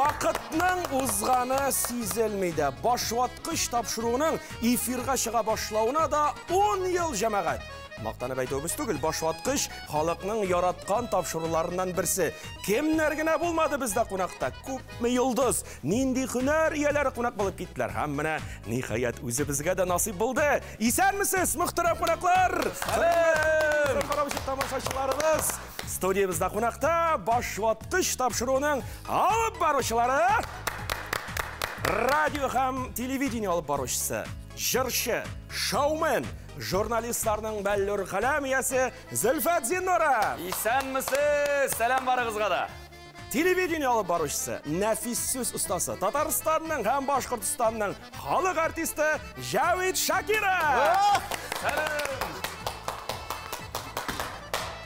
Вакытның узганы сизелми дә. Башваткыч тапшыруының эфирга чыга башлавына да 10 ел, җәмәгать. Мактанып әйтүебез түгел, башваткыч халыкның яраткан тапшыруларыннан берсе. Кемнәр генә булмады бездә кунакта? Күпме йолдыз, нинди һөнәр ияләре кунак булып киттеләр. Һәм менә ниһаять үзебезгә дә насыйп булды. Исәнмесез, мөхтәрәм кунаклар! Сәлам! Караучы тамашачыларыбыз! Студиябездә кунакта башваткыч тапшыруының алып баручылары, радио һәм телевидение алып баручысы, җырчы, шоумен, журналистларның бәллүр каләм иясе Зөлфәт Зиннуров. Исәнмесез! Сәлам барыгызга да! Телевидение алып баручысы, нәфис сүз остасы, Татарстанның һәм Башкортстанның халык артисты Җәвит Шакиров. Сәлам!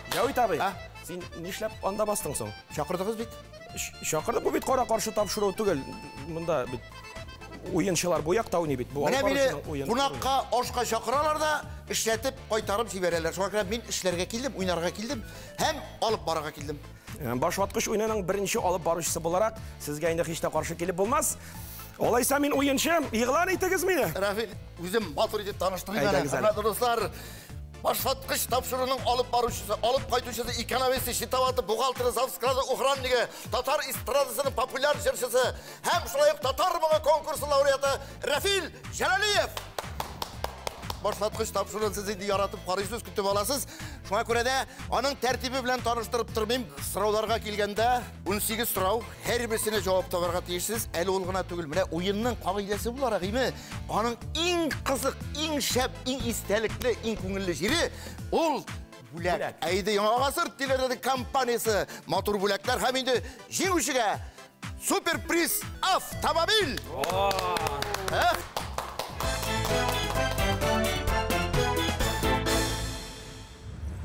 Җәвит абый, син нишләп анда бастың соң? Чакырдыгыз бит. Чакырдык, бу бит кара-каршы тапшыру түгел. Монда бит уенчылар бу якта уйный бит. Бу Менә мине кунакка, ашка чакыралар да, эшләтеп, кайтарып җибәрәләр. Шуңа күрә мин эшләргә килдем, уйнарга килдем һәм алып барырга килдем. Башваткыч уенының беренче алып баручысы буларак, сезгә инде һич тә каршы килеп булмас. Алайса мин уенчы, игълан итегез мине. Рафил, үзем матур итеп таныштырыйм әле. Хөрмәтле дуслар, башваткыч тапшыруның алып баручысы, алып кайтучысы, экономисты, счетоводы, бухгалтеры, завсклады, охраннигы, татар эстрадасының популяр җырчысы һәм шулай ук татар моңы конкурсы лауреаты Рафил Җәләлиев. Башваткыч тапшыруын сез инде яратып карыйсыз, көтеп аласыз. Шуңа күрә дә аның тәртибе белән таныштырып тормыйм. Сорауларга килгәндә 18 сорау, һәрберсенә җавап табарга тиешсез. Әле ул гына түгел. Менә уенның кагыйдәсе буларак, име, аның иң кызык, иң шәп, иң истәлекле, иң күңелле җире ул бүләк. Әйде, Яңа гасыр телерадио компаниясе матур бүләкләр һәм инде җиңүчегә супер приз автомобиль.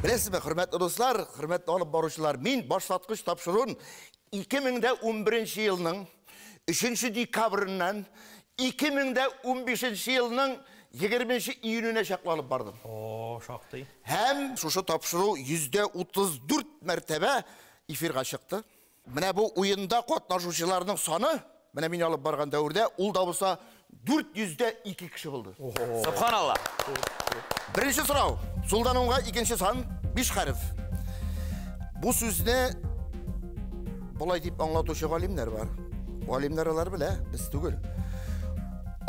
Беләсезме, хөрмәтле дуслар, хөрмәтле алып баручылар, мин башваткыч тапшыруын 2011 елның 3 декабреннән 2015 елның 20 июненә чаклы алып бардым. О, шактый. Һәм шушы тапшыру 134 мәртәбә эфирга чыкты. Менә бу уенда катнашучыларның саны, менә мин алып барган дәвердә, ул да булса 402 кеше булды. Субханалла. Беренче сорау. Сулдан уңга икенче сан 5 хәреф. Бу сүзне болай дип аңлатучы галимнәр бар. Галимнәр алар белә, без түгел.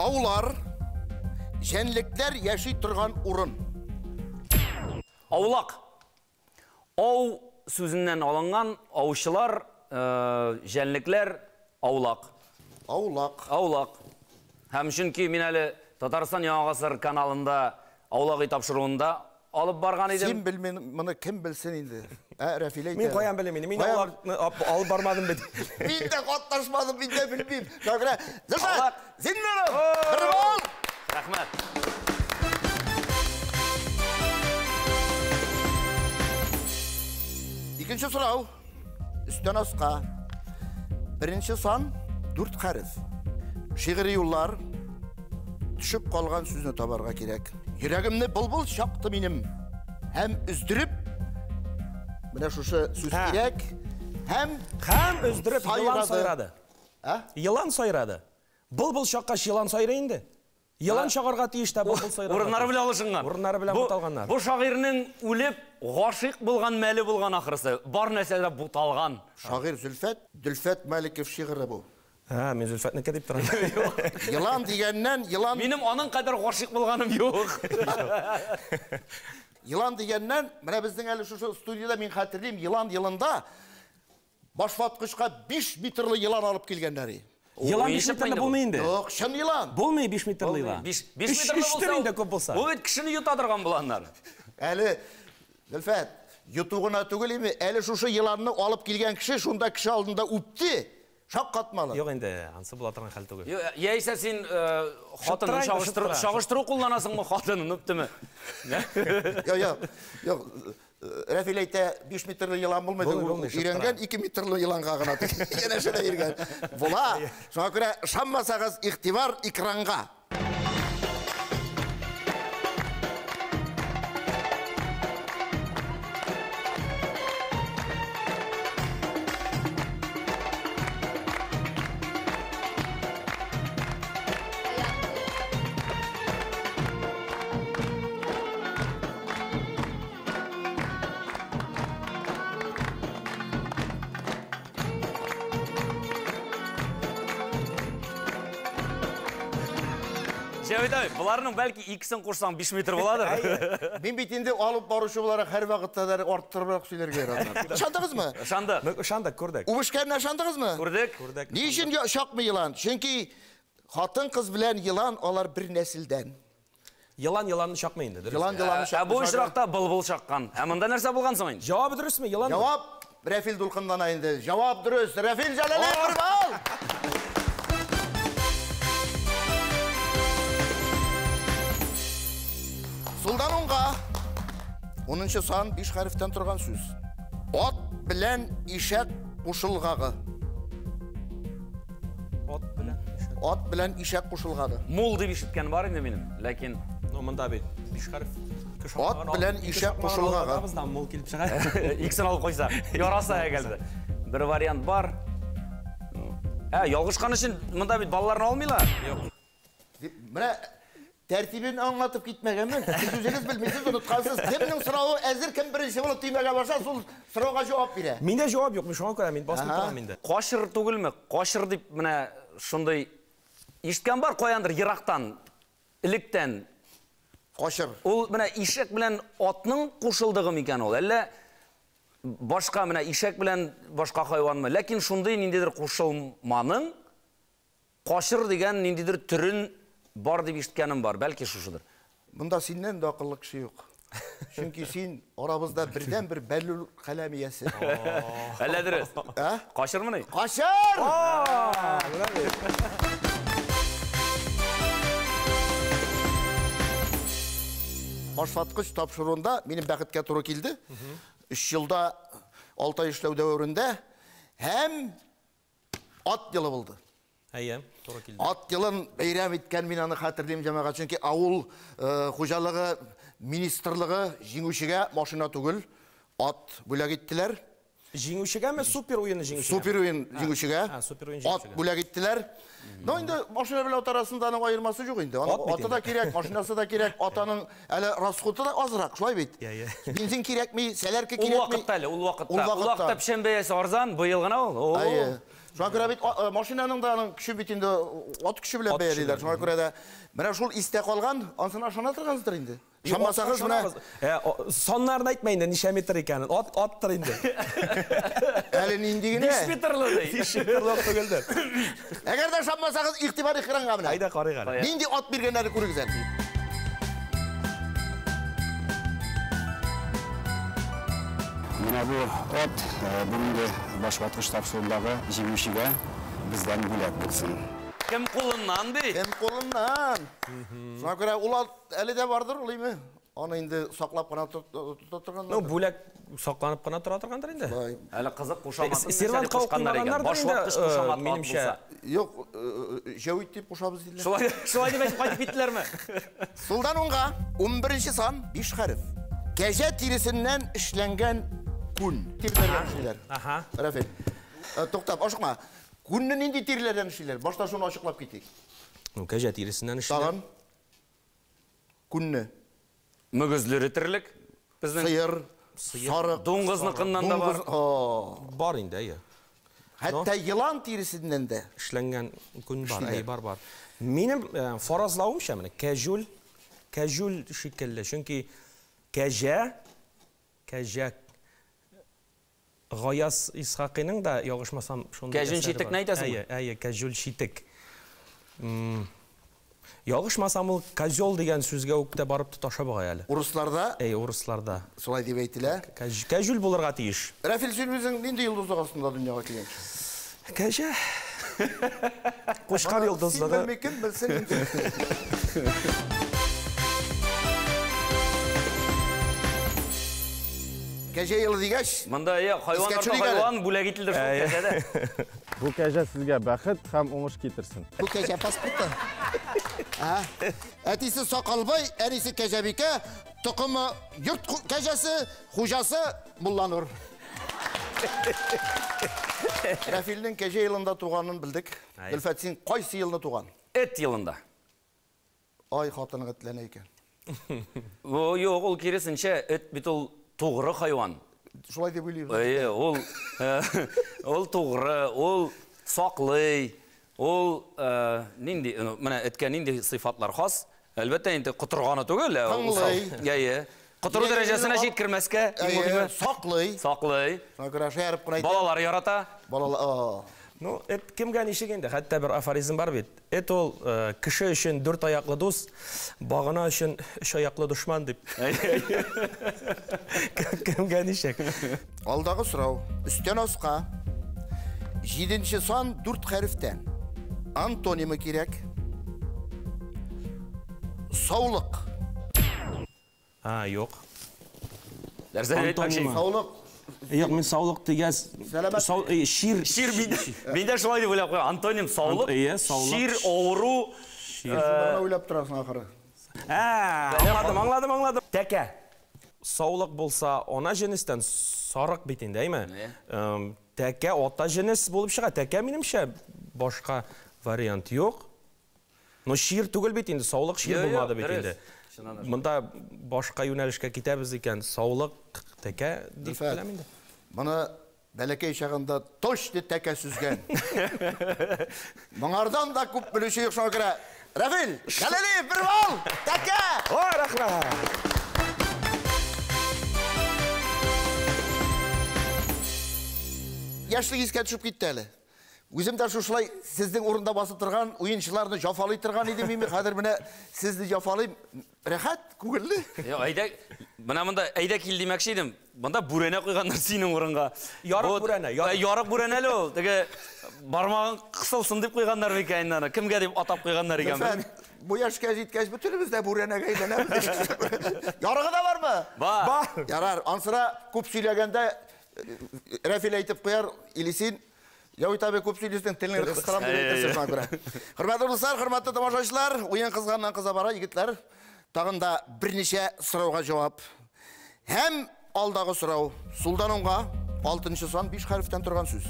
Аулар, җәнлекләр яши торган урын. Аулак. Ау сүзеннән алынган аучылар, җәнлекләр, аулак. Аулак. Аулак. Һәм чөнки мин әле Татарстан Яңа гасыр каналында аулак өй тапшыруында алып барган идем. Син белмин, моны кем белсен инде? Ә, Рәфилә әйтә. Мин каян белим инде? Мин аулакны алып бармадым бит. Мин дә катнашмадым, мин дә белмим. Шуңа күрә, Зөлфәт Зиннуров, бер балл! Рәхмәт. Икенче сорау. Өстән аска. Беренче сан 4 хәреф. Шигъри юллар. Төшеп калган сүзне табарга кирәк. Йөрәгемне былбыл чакты минем. Һәм өздереп, менә шушы сүз кирәк. Һәм Һәм өздереп елан сайрады. А? Елан сайрады. Былбыл чаккач елан сайрый инде. Елан чагарга тиеш тә былбыл сайрарга. Урыннары белән алышынган. Урыннары белән буталганнар. Бу шагыйрьнең үлеп гашыйк булган мәле булган ахрысы. Бар нәрсә дә буталган. Шагыйрь Зөлфәт, Дөлфәт Маликов шигыре бу. Ә, мин Зөлфәтнеке дип торам. Елан дигәннән, елан... Минем аның кадәр гашыйк булганым юк. Елан дигәннән, менә безнең әле шушы студияда мин хәтерлим, елан елында башваткычка 5 метрлы елан алып килгәннәр. Елан 5 метрлы булмый инде. Юк, чын елан. Булмый 5 метрлы елан. 5 метрлы булса, инде күп булса. Бу бит кешене йота торган буланнар. Әле, Зөлфәт, йоту гына түгел име, әле шушы еланны алып килгән кеше шунда кеше алдында үпте. Шаккатмалы. Юк инде, ансы була торган хәл түгел. Яисә син хатынын чагыштыру кулланасыңмы, хатынын үптеме? Юк, юк, юк. Рәфил әйтә, 5 метрлы елан булмый, өйрәнгән 2 метрлы еланга гына янәшәдә йөргән. Була. Шуңа күрә ышанмасагыз, игътибар экранга. Җәвит абый, боларның бәлки икесен кушсаң 5 метр буладыр. Мин бит инде алып баручы буларак һәрвакытта да арттырыбрак сөйләргә яратам. Ышандыгызмы? Ышандык. Ышандык, күрдек. Үбешкәненә ышандыгызмы? Күрдек. Күрдек. Ни өчен чакмый елан? Чөнки хатын-кыз белән елан алар бер нәселдән. Елан еланны чакмый инде, дөрес. Елан еланны Ә чакмый. бу очракта былбыл чаккан. Ә монда нәрсә булган соң инде? Җавабы дөресме? Елан? Җавап Рәфил дулкынлана инде. Җавап дөрес. Рәфил Җәләлиев бер балл. Сулдан уңга. 10 сан 5 хәрефтән торган сүз. Ат белән ишәк кушылгагы. Ат белән ишәк. Ат белән ишәк кушылгагы. Мул дип ишеткән бар инде минем, ләкин Ну, монда бит 5 хәреф. Ат белән ишәк кушылгагы. Бездән мул килеп чыга. икесен алып куйса, яраса әгәр. Бер вариант бар. Ә, ялгышкан өчен монда бит балаларны алмыйлар. Юк. Менә тәртибен аңлатып китмәгәнмен. Сез үзегез белмисез, оныткансыз. Кемнең соравы әзер, кем беренче булып төймәгә баса, шул сорауга җавап бирә. Миндә җавап юк, мин шуңа күрә мин басмый торам инде. Кашыр түгелме? Кашыр дип менә шундый ишеткән бар каяндыр ерактан, электән. Кашыр. Ул менә ишәк белән атның кушылдыгы микән ул? Әллә башка менә ишәк белән башка хайванмы? Ләкин шундый ниндидер кушылманың кашыр дигән ниндидер төрен бар дип ишеткәнем бар, бәлки шушыдыр. Монда синнән дә акыллы кеше юк. Чөнки син арабызда бердән-бер бәллүл каләм иясе. Әллә дөрес? Ә? Кашырмыни? Кашыр! Башваткыч тапшыруында минем бәхеткә туры килде. 3 елда 6 ай эшләү дәверендә һәм ат елы булды. Әйе, туры килде. Ат елын бәйрәм иткән мин аны хәтерлим, җәмәгать, чөнки авыл хуҗалыгы министрлыгы җиңүчегә машина түгел, ат бүләк иттеләр. Җиңүчегәме, супер уены җиңүчегә? Супер уен җиңүчегә. Супер уен Ат бүләк иттеләр. Но инде машина белән ат арасында аның аермасы юк инде. Аның аты да кирәк, машинасы да кирәк, атаның әле расходы да азрак, шулай бит? Бензин кирәкми, сәләрке кирәкми. Ул вакытта әле, ул вакытта. Ул вакытта печән бәясе арзан, быел гына ул. Әйе. Шуңа күрә бит машинаның да аның көче бит инде ат көче белән бәялиләр. Шуңа күрә дә менә шул истә калган, ансына ышана торгансыздыр инде. Ышанмасагыз менә саннарын әйтмә инде, ничә метр икәнен. Ат аттыр инде. Әле нинди генә? 5 метрлы ди. 5 метрлы түгелдер. Әгәр дә ышанмасагыз, игътибар экранга менә. Әйдә карыйк әле. Нинди ат биргәннәрен күрегез әле. Менә бу ат бүгенге башваткыч тапшыруындагы җиңүчегә бездән бүләк булсын. Кем кулыннан бит? Кем кулыннан? Шуңа күрә ул ат әле дә бардыр, ул име? Аны инде саклап кына тота торганнар. Ну, бүләк сакланып кына тора торгандыр инде. Әле кызык кушаматын Сервантка кушканнар икән. Башваткыч кушаматлы ат булса. Юк, Җәвит дип кушабыз диделәр. Шулай, шулай дип әйтеп кайтып киттеләрме? Сулдан уңга 11 сан 5 хәреф. Кәҗә тиресеннән эшләнгән күн. Тиреләрдән эшлиләр. Аһа. Рәфил. Туктап, ашыкма. Күнне нинди тиреләрдән эшлиләр? Башта шуны ачыклап китик. Ну, кәҗә тиресеннән эшлиләр. Тагын. Күнне. Мөгезле терлек. Безнең сыер, сарык, дуңгызныкыннан да бар. Бар инде, әйе. Хәтта елан тиресеннән дә эшләнгән күн бар, әйе, бар, бар. Минем фаразлавымча менә кәҗүл, кәҗүл шикелле, чөнки кәҗә, кәҗә Гаяз Исхакыйның да ялгышмасам шундый Кәҗүл читекне әйтәсеңме? Әйе, әйе, кәҗүл читек. Ялгышмасам ул козел дигән сүзгә үк тә барып тоташа бугай әле. Урысларда? Әйе, урысларда. Шулай дип әйтелә. Кәҗүл булырга тиеш. Рәфил, син үзең нинди йолдызлык астында дөньяга килгән? Кәҗә. Кучкар йолдызлыгы. Син белми, кем белсен инде. Кәҗә елы дигәч, монда я хайваннарда хайван бүләк ителде шул кәҗәдә. Бу кәҗә сезгә бәхет һәм уңыш китерсен. Бу кәҗә паспорты. Әтисе Сакалбай, әнисе Кәҗәбикә, токымы йорт кәҗәсе, хуҗасы Мулланур. Рәфилнең кәҗә елында туганын белдек. Гөлфәт, син кайсы елны туган? Эт елында. Ай, хатының этләнә икән. Юк, ул киресенчә, эт бит ул тугры хайван. Шулай дип уйлыйбыз. Әйе, ул ул тугры, ул саклый, Ул нинди, менә эткә нинди сыйфатлар хас? Әлбәттә, инде котырганы түгел, Тыңлый. Әйе. Котыру дәрәҗәсенә җиткермәскә, иң мөһиме. Саклый. Саклый. Шуңа күрә шаярып кына әйтәм. Балалар ярата. Балалар. Ну, эт кемгә ничек инде? Хәтта бер афоризм бар бит. Эт ул кеше өчен дүрт аяклы дус, багана өчен өч аяклы дошман дип. Кемгә ничек? Алдагы сорау. Өстән аска. 7 сан 4 хәрефтән. Антонимы кирәк. Саулык. А, юк. Нәрсә әйтмәкче? Саулык. Юк, мин саулык дигән чир. Чир мин дә шулай дип уйлап куям. Антоним саулык. Әйе, саулык. Чир, авыру. Шуны уйлап торасың ахыры. Ә, аңладым, аңладым, аңладым. Тәкә. Саулык булса, ана җенестән сарык бит инде, әйме? Тәкә ата җенес булып чыга. Тәкә минемчә башка вариант юк. Но чир түгел бит инде, саулык чир булмады бит инде. Монда башка юнәлешкә китәбез икән, саулык тәкә дип беләм инде. Моны бәләкәй чагында точно тәкә сүзгән. Моңардан да күп белүче юк, шуңа күрә. Рафил Галәлиев, бер балл! Тәкә! Ой, рәхмәт! Яшьлек искә төшеп китте әле. Үзем дә шушылай сезнең урында басып торган уенчыларны җафалый торган идем мин. Хәзер менә сезне җафалыйм. Рәхәт, күңелле. Юк, әйдә, менә монда әйдә кил димәкче идем. Монда бүрәнә куйганнар синең урынга. Ярык бүрәнә, ярык. Ярык бүрәнә әле ул. Теге бармагың кысылсын дип куйганнар микән инде аны? Кемгә дип атап куйганнар икән? Бу яшькә җиткәч бөтенебез дә бүрәнәгә әйләнәбез. Ярыгы да бармы? Бар. Ярар, ансыра күп сөйләгәндә Рәфил әйтеп куяр, или син Яви табы күп сөйлисең, телеңне кыстырам дип әйтерсең шуңа күрә. Хөрмәтле дуслар, хөрмәтле тамашачылар, уен кызганнан кыза бара, егетләр. Тагын да берничә сорауга җавап. Һәм алдагы сорау, сулдан уңга, 6 сан 5 хәрефтән торган сүз.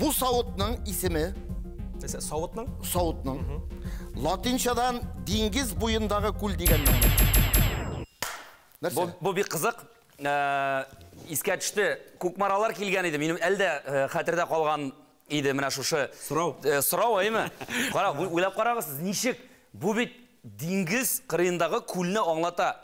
Бу савытның исеме. Нәрсә, савытның? Савытның. Латинчадан диңгез буендагы күл дигән мәгънә. Нәрсә? Бу бик кызык. Искә төште, Кукмаралар килгән иде. Минем әлдә хәтердә калган иде менә шушы сорау. Сорау, әйме? Кара, уйлап карагыз, ничек? Бу бит диңгез кырыендагы күлне аңлата.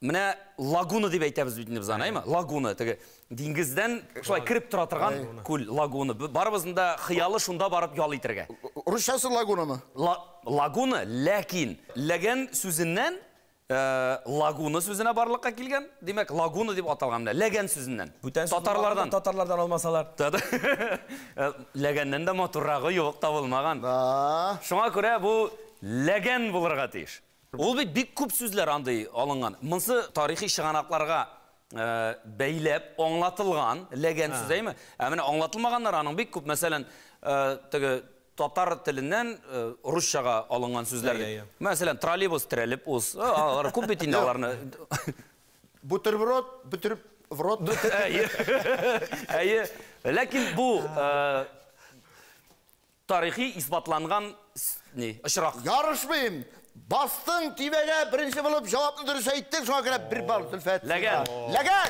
Менә лагуна дип әйтәбез бит инде без аны, әйме? Лагуна, теге диңгездән шулай кереп тора торган күл, лагуна. Барыбызның да хыялы шунда барып ял итәргә. Русчасы лагунамы? Лагуна, ләкин ләгән сүзеннән лагуна сүзенә барлыкка килгән, димәк, лагуна дип аталган менә, ләгән сүзеннән. Татарлардан. Татарлардан алмасалар. Ләгәннән дә матуррагы юк табылмаган. Шуңа күрә бу ләгән булырга тиеш. Ул бит бик күп сүзләр андый алынган. Монсы тарихи чыганакларга бәйләп аңлатылган ләгән сүз, әйме? Ә менә аңлатылмаганнар аның бик күп, мәсәлән, теге татар теленнән русчага алынган сүзләр. Мәсәлән, троллейбус терәлеп уз. Алар күп бит инде аларны. Бутерброд, бөтереп в рот. Әйе. Ләкин бу тарихи исбатланган ни, очрак. Ярышмыйм. Бастың төймәгә беренче булып җавапны дөрес әйттең, шуңа күрә бер балл, Зөлфәт. Ләгән. Ләгән.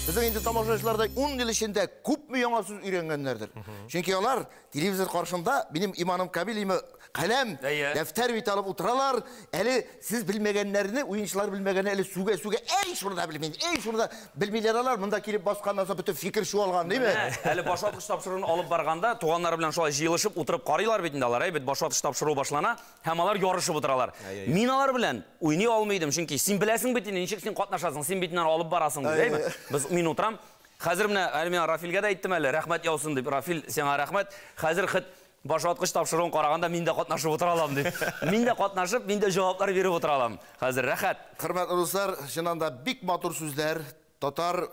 Безнең инде тамашачыларда 10 ел эчендә күпме яңа сүз өйрәнгәннәрдер. Чөнки алар телевизор каршында минем иманым камил, име каләм, дәфтәр бит алып утыралар. Әле сез белмәгәннәрне, уенчылар белмәгәнне әле сүгә-сүгә, әй шуны да белмим, әй шуны да белмиләр алар. Монда килеп басканнан соң бөтен фикер чуалган, димме? Әле башваткыч тапшыруын алып барганда туганнары белән шулай җыелышып утырып карыйлар бит инде алар, әй бит башваткыч тапшыру башлана һәм алар ярышып утыралар. Мин алар белән уйный алмый идем, чөнки син беләсең бит инде ничек син катнашасың, син бит инде алып барасың, әйме? Без мин утырам. Хәзер менә әле мин Рафилгә дә әйттем әле, рәхмәт яусын дип. Рафил, сиңа рәхмәт. Хәзер хит башваткыч тапшыруын караганда мин дә катнашып утыра алам дип. Мин дә катнашып, мин дә җаваплар биреп утыра алам. Хәзер рәхәт. Хөрмәтле дуслар, чыннан да бик матур сүзләр. Татар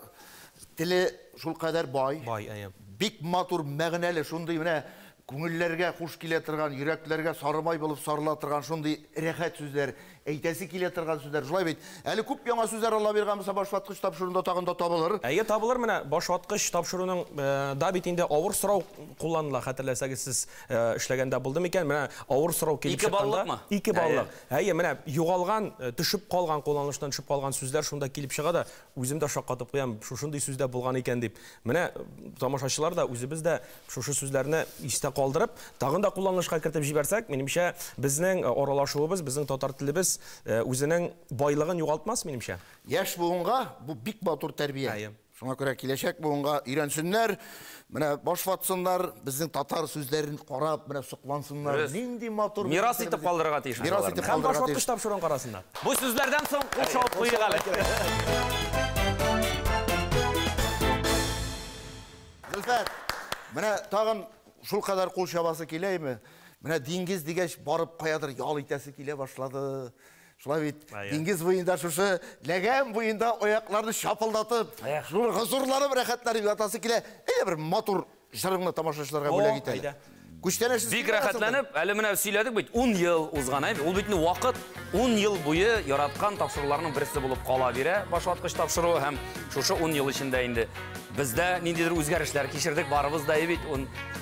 теле шулкадәр бай. Бай, әйе. Бик матур, мәгънәле, шундый менә күңелләргә хуш килә торган, йөрәкләргә сарымай булып сарыла торган шундый рәхәт сүзләр әйтәсе килә торган сүзләр. Шулай бит. Әле күп яңа сүзләр Алла биргән булса, башваткыч тапшыруында тагын да табылыр. Әйе, табылыр. Менә башваткыч тапшыруның да бит инде авыр сорау кулланыла. Хәтерләсәгез, сез эшләгәндә булды микән? Менә авыр сорау килеп чыкканда. 2 баллыкмы? 2 баллык. Әйе, менә югалган, төшеп калган, кулланылыштан төшеп калган сүзләр шунда килеп чыга да, үзем дә шаккатып куям, шушындый сүздә булган икән дип. Менә тамашачылар да, үзебез дә шушы сүзләрне истә калдырып, тагын да кулланылышка кертеп җибәрсәк, минемчә, безнең аралашуыбыз, безнең татар телебез үзенең байлыгын югалтмас, минемчә. Яшь буынга бу бик матур тәрбия. Шуңа күрә киләчәк буынга өйрәнсеннәр, менә баш ватсыннар, безнең татар сүзләрен карап, менә соклансыннар. Нинди матур мирас итеп калдырырга тиеш. Мирас итеп калдырырга тиеш. Һәм башваткыч тапшыруын карасыннар. Бу сүзләрдән соң кул чабып куйыйк әле. Зөлфәт, менә тагын шул кадәр кул чабасы киләме? Менә диңгез дигәч, барып каядыр ял итәсе килә башлады. Шулай бит, диңгез буенда шушы ләгән буенда аякларны шапылдатып, шуны хозурланып, рәхәтләнеп ятасы килә. Әйдә бер матур җырыңны тамашачыларга бүләк ит әле. Күчтәнәчсез Бик рәхәтләнеп, әле менә сөйләдек бит, 10 ел узган, әй, ул бит инде вакыт, 10 ел буе яраткан тапшыруларның берсе булып кала бирә, башваткыч тапшыруы, һәм шушы 10 ел эчендә инде бездә ниндидер үзгәрешләр кичердек, барыбыз да бит,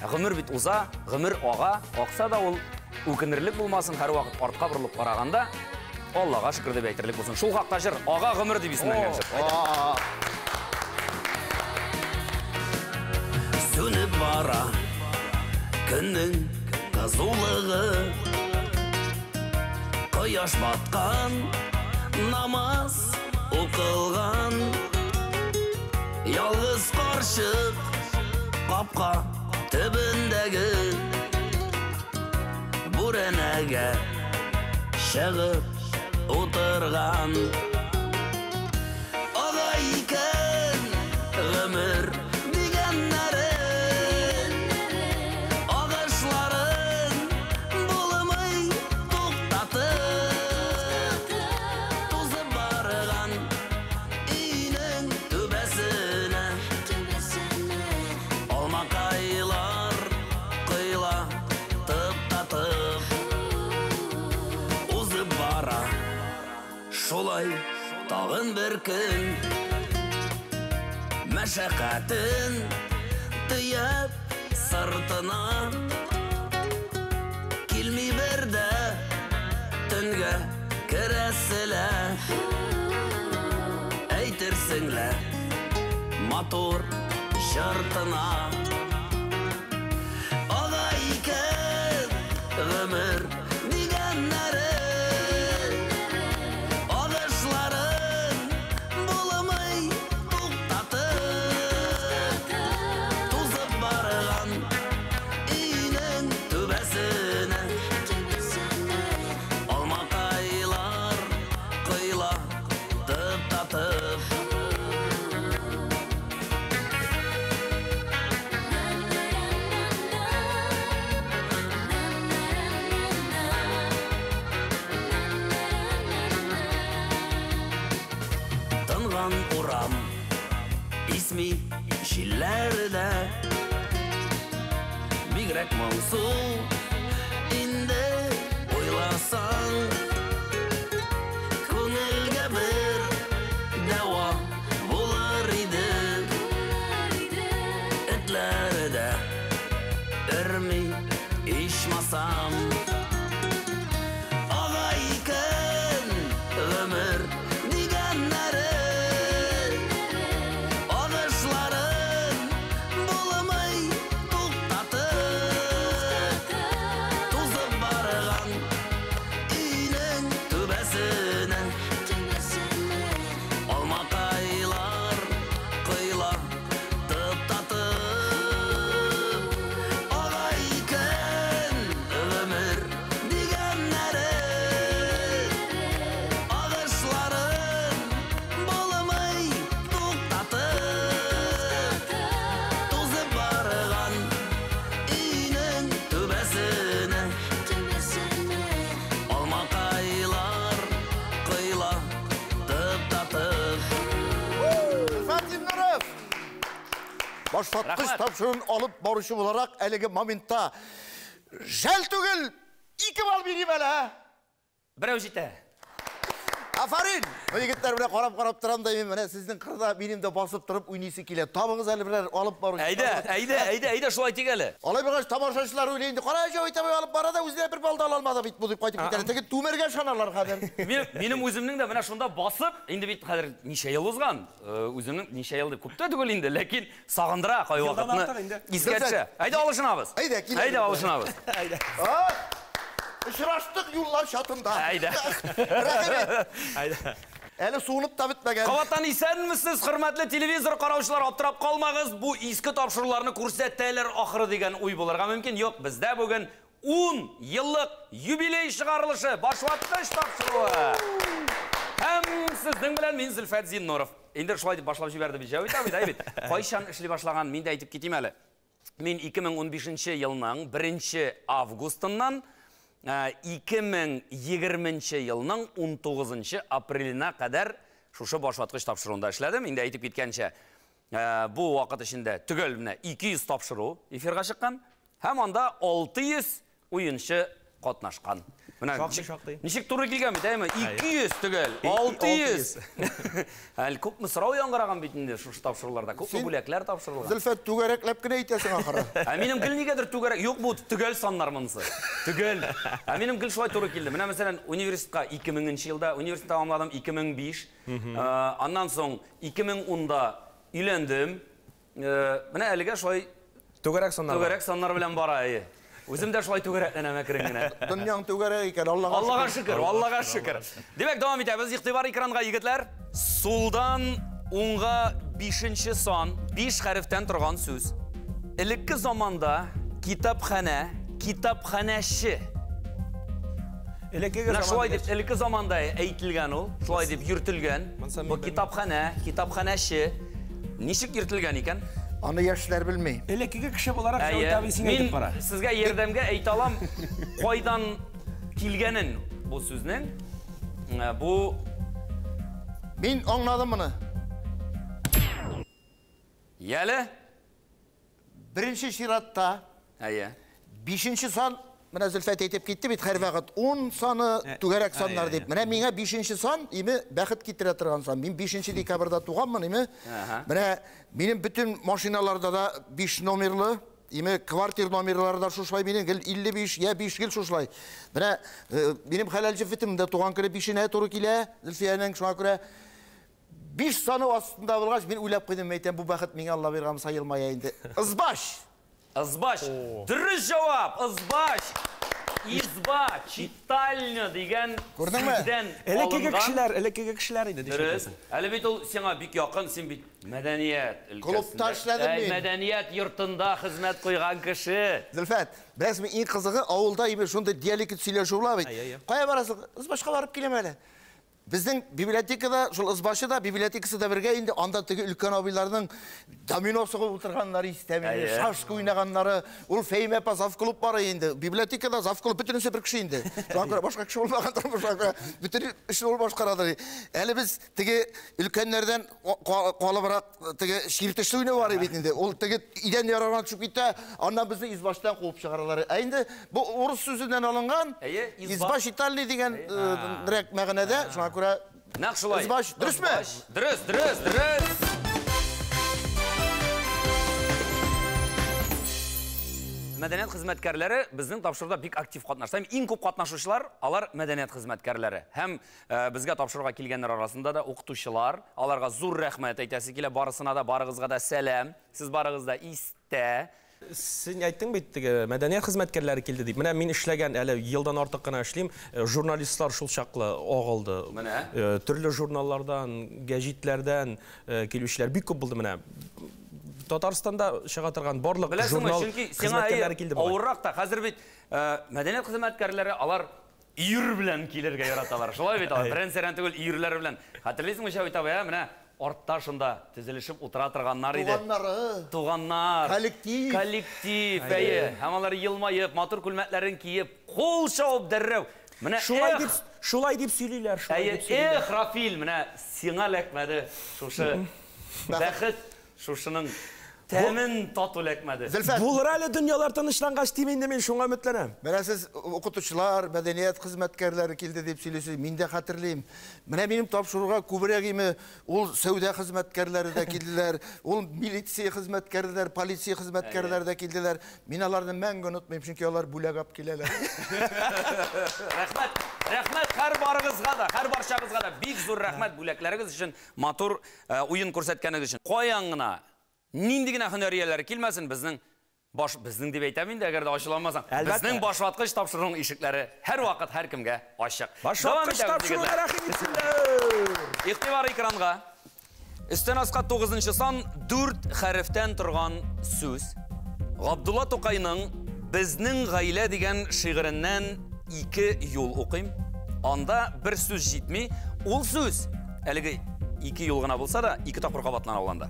гомер бит уза, гомер ага, акса да ул үкенерлек булмасын, һәрвакыт артка борылып караганда Аллаға шүкір деп әйтерлек булсын. Шул хакта җыр Ага гомер дип исемләнгән җыр. Сүнеп бара көннең кызулыгы, кояш баткан, намаз укылган, ялгыз карчык капка төбендәге бүрәнәгә чыгып утырган. Ага икән гомер дигәннәре, агышларын булмый туктатып, тузып барган өйнең түбәсенә алмакайлар коела тып-татып узып бара. Шулай тагын бер көн мәшәкатен төяп сыртына, килми бер дә төнгә керәселә, әйтерсең лә матур җыртына. Ага икән гомер дигәннәре, агышларын булмый туктатып, тузып барган өйнең түбәсенә алмакайлар коела тып-татып. Тынган урам исми җилләрдә, бигрәк моңсу инде уйласаң, күңелгә бер дәва булыр иде, этләр дә өрми ичмасам. Ага икән гомер дигәннәре, агышларын булмый туктатып, тузып барган өйнең түбәсенә алмакайлар коела тып-татып. Ага икән гомер дигәннәре, агышларын булмый туктатып, тузып барган өйнең түбәсенә алмакайлар коела тып-татып. Зөлфәт Зиннуров! Башваткыч Рәхмәт. тапшыруын алып баручы буларак әлеге моментта жәл түгел, 2 балл бирим әле, ә? Берәү җитә. Афарин! Егетләр белән карап-карап торам да, мин менә сезнең кырда минем дә басып торып уйныйсы килә. Табыгыз әле берәр алып баручы. Әйдә, әйдә, әйдә, әйдә, шулай тик әле. Алай булгач, тамашачылар уйлый инде, кара, Җәвит абый алып бара да үзенә бер балл да ала алмады бит бу дип кайтып китәр. Теге түмәргә ышаналар хәзер. Минем үземнең дә менә шунда басып, инде бит хәзер ничә ел узган, үземнең ничә ел дип күп тә түгел инде, ләкин сагындыра кайвакытны искә төшә. Әйдә алышынабыз. Әйдә, кил. Әйдә алышынабыз. Әйдә. Очраштык юллар чатында. Әйдә. Рәхим ит. Әйдә. Әле суынып та бетмәгән. Кабаттан исәнмесез, хөрмәтле телевизор караучылар, аптырап калмагыз, бу иске тапшыруларны күрсәтәләр ахыры дигән уй булырга мөмкин. Юк, бездә бүген 10 еллык юбилей чыгарылышы, башваткыч тапшыруы. Һәм сезнең белән мин Зөлфәт Зиннуров. Инде шулай дип башлап җибәрде бит Җәвит абый, да бит. Кайчан эшли башлаган, мин дә әйтеп китим әле. Мин 2015 елның 1 августыннан 2020 елның 19 апреленә кадәр шушы башваткыч тапшыруында эшләдем. Инде әйтеп киткәнчә, бу вакыт эчендә төгәл менә 200 тапшыру эфирга чыккан һәм анда 600 уенчы катнашкан. Менә шактый. Ничек туры килгән бит, әйме? 200 төгәл, 600. Әле күпме сорау яңгыраган бит инде шушы тапшыруларда, күпме бүләкләр тапшырылган. Зөлфәт, түгәрәкләп кенә әйтәсең ахыры. Ә минем гел нигәдер түгәрәк, юк бу төгәл саннар монысы. Төгәл. Ә минем гел шулай туры килде. Менә мәсәлән, университетка 2000 елда, университет тәмамладым 2005. Аннан соң 2010-да өйләндем. Менә әлегә шулай түгәрәк саннар. Түгәрәк саннар белән бара, әйе. Үзем дә шулай түгәрәкләнәм әкрен генә. Дөньяң түгәрәк икән, Аллага Аллага шөкер, Аллага шөкер. Димәк, дәвам итәбез. Игътибар экранга, егетләр. Сулдан уңга 5-нче сан, 5 хәрефтән торган сүз. Элекке заманда китапханә, китапханәче. Элеккеге заманда. Шулай дип, элекке заманда әйтелгән ул, шулай дип йөртелгән. Бу китапханә, китапханәче ничек йөртелгән икән? Аны яшьләр белми. Элеккеге кеше буларак Җәвит абый син әйтеп кара. Мин сезгә ярдәмгә әйтә алам, кайдан килгәнен бу сүзнең. Бу Мин аңладым моны. Яле. Беренче чиратта. Әйе. 5-нче сан, менә Зөлфәт әйтеп китте бит, һәрвакыт 10 саны түгәрәк саннар дип. Менә миңа 5-нче сан, име бәхет китерә торган сан. Мин 5 декабрьдә туганмын, име. Менә минем бөтен машиналарда да 5 номерлы, име квартир номерлары да шушылай минем гел 55 я 5 гел шушылай. Менә минем хәләл җефетем дә туган көне 5-енә туры килә, Зөлфиянең, шуңа күрә 5 саны астында булгач, мин уйлап куйдым, әйтәм, бу бәхет миңа Алла биргән саелмая инде. Ызбаш! Ызбаш. Дөрес җавап. Ызбаш. Изба, читальня дигән сүздән алынган. Элеккеге элеккеге кешеләр иде. Дөрес. Әле бит ул сиңа бик якын, син бит мәдәният өлкәсендә. Клубта эшләдем мин. Мәдәният йортында хезмәт куйган кеше. Зөлфәт, беләсеңме, иң кызыгы авылда име шундый диалект сөйләшү була бит. Кая барасың? Ызбашка барып киләм әле. Безнең библиотекада, шул Ызбашы да, библиотекасы да бергә инде, анда теге өлкән абыйларның домино сугып утырганнары истә мине, шашка уйнаганнары, ул Фәймә апа завклуб бар инде. Библиотекада завклуб бөтенесе бер кеше инде. Шуңа күрә башка кеше булмаган тормышка күрә бөтен эшне ул башкарадыр. Әле без теге өлкәннәрдән калыбрак теге чиртешле уйнау бар бит инде. Ул теге идән ярарга төшеп китә, аннан безне Избаштан куып чыгаралар. Ә инде бу урыс сүзеннән алынган изба читальный дигән рәк мәгънәдә, шуңа күрә нәкъ шулай. Избаш, дөресме? Дөрес, дөрес, дөрес. Мәдәният хезмәткәрләре безнең тапшыруда бик актив катнашты. Һәм иң күп катнашучылар алар мәдәният хезмәткәрләре. Һәм безгә тапшыруга килгәннәр арасында да укытучылар, аларга зур рәхмәт әйтәсе килә, барысына да, барыгызга да сәлам. Сез барыгыз да истә. Син әйттең бит, теге мәдәният хезмәткәрләре килде дип. Менә мин эшләгән, әле елдан артык кына эшлим, журналистлар шул чаклы агылды. Менә. Төрле журналлардан, гәҗитләрдән килүчеләр бик күп булды менә. Татарстанда чыга торган барлык журнал хезмәткәрләре килде. Авыррак та, хәзер бит мәдәният хезмәткәрләре алар өер белән килергә яраталар. Шулай бит алар, берән-сәрән түгел, өерләре белән. Хәтерлисеңме, Җәвит абый, менә артта шунда тезелешеп утыра торганнар иде. Туганнары. Туганнар. Коллектив. Коллектив, әйе. Һәм алар елмаеп, матур күлмәкләрен киеп, кул чабып дәррәү. Менә шулай дип сөйлиләр, шулай дип сөйлиләр. Эх, Рафил, менә сиңа эләкмәде шушы бәхет, шушының Тәмен тату эләкмәде. Зөлфәт. Булыр әле дөньялар тынычлангач дим инде мин шуңа өметләнәм. Менә сез укытучылар, мәдәният хезмәткәрләре килде дип сөйлисез. Мин дә хәтерлим. Менә минем тапшыруга күбрәк име ул сәүдә хезмәткәрләре дә килделәр, ул милиция хезмәткәрләре, полиция хезмәткәрләре дә килделәр. Мин аларны мәңге онытмыйм, чөнки алар бүләк алып киләләр. Рәхмәт, рәхмәт һәр барыгызга да, һәр барчагызга да бик зур рәхмәт бүләкләрегез өчен, матур уен күрсәткәнегез өчен. Каян гына, нинди генә һөнәр ияләре килмәсен, безнең баш, безнең дип әйтәм инде, әгәр дә ачыламасаң. Безнең башваткыч тапшыруның ишекләре һәрвакыт һәркемгә ачык. Башваткыч тапшыруга рәхим итсеннәр. Игътибар экранга. Өстән аска 9 сан 4 хәрефтән торган сүз. Габдулла Тукайның Безнең гаилә дигән шигыреннән 2 юл укыйм. Анда бер сүз җитми. Ул сүз әлеге 2 юл гына булса да, 2 тапкыр кабатлана ул анда.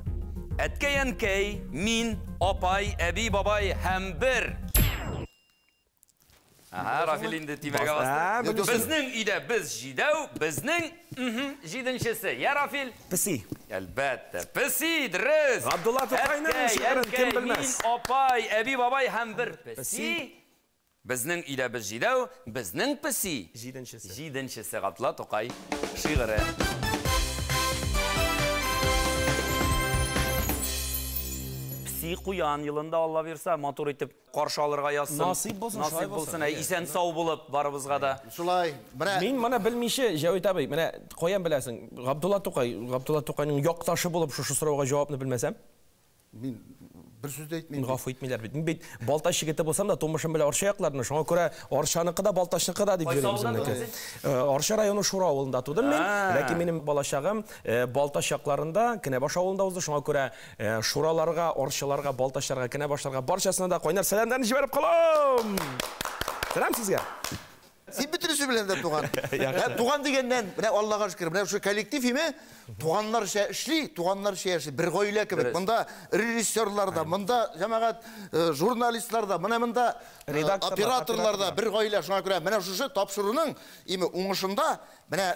Әткәй, әнкәй, мин, апай, әби, бабай һәм бер. Ага, Рафил инде тимәгә басты. Безнең өйдә без җидәү, безнең җиденчесе. Я, Рафил? Песи. Әлбәттә, песи, дөрес. Габдулла Тукайның шигырен кем белмәс? Мин, апай, әби, бабай һәм бер песи. Безнең өйдә без җидәү, безнең песи. Җиденчесе. Җиденчесе Габдулла Тукай шигыре. Песи куян елында Алла бирсә, матур итеп каршы алырга язсын. Насыйп булсын, насыйп булсын. Исән сау булып барыбызга да. Шулай. Мин моны белмичә, Җәвит абый, менә каян беләсең? Габдулла Тукай, Габдулла Тукайның якташы булып шушы сорауга җавапны белмәсәм? Мин бер сүз дә әйтмим. Гафу итмиләр бит. Мин бит Балтач егете булсам да, тумышым белән Арча якларында, шуңа күрә Арчаныкы да, Балтачныкы да дип йөрим үземнеке. Арча районы Шура авылында тудым мин. Ләкин минем балачагым Балтач якларында, Кенәбаш авылында узды. Шуңа күрә Шураларга, Арчаларга, Балтачларга, Кенәбашларга барчасына да кайнар сәламнәрне җибәреп калам. Сәлам сезгә. Син бөтенесе белән дә туган. Туган дигәннән, менә Аллага шөкер, менә шушы коллектив име туганнарча эшли, туганнарча яши, бер гаилә кебек. Монда режиссерлар да, монда җәмәгать журналистлар да, менә монда операторлар да бер гаилә. Шуңа күрә менә шушы тапшыруның име уңышында менә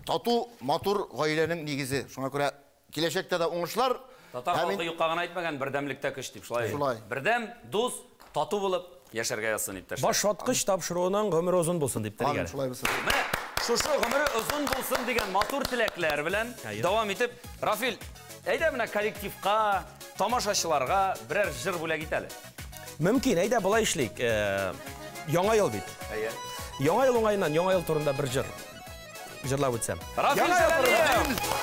тату, матур гаиләнең нигезе. Шуңа күрә киләчәктә дә уңышлар. Татар халкы юкка гына әйтмәгән, бердәмлектә көч дип, шулай. Бердәм, дус, тату булып яшәргә язсын, иптәшләр. Башваткыч тапшыруының гомере озын булсын дип телик әле. Шулай булсын. Менә шушы гомере озын булсын дигән матур теләкләр белән дәвам итеп, Рафил, әйдә менә коллективка, тамашачыларга берәр җыр бүләк ит әле. Мөмкин, әйдә болай эшлик. Яңа ел бит. Әйе. Яңа ел уңаеннан Яңа ел турында бер җыр җырлап үтсәм. Рафил Җәләлиев!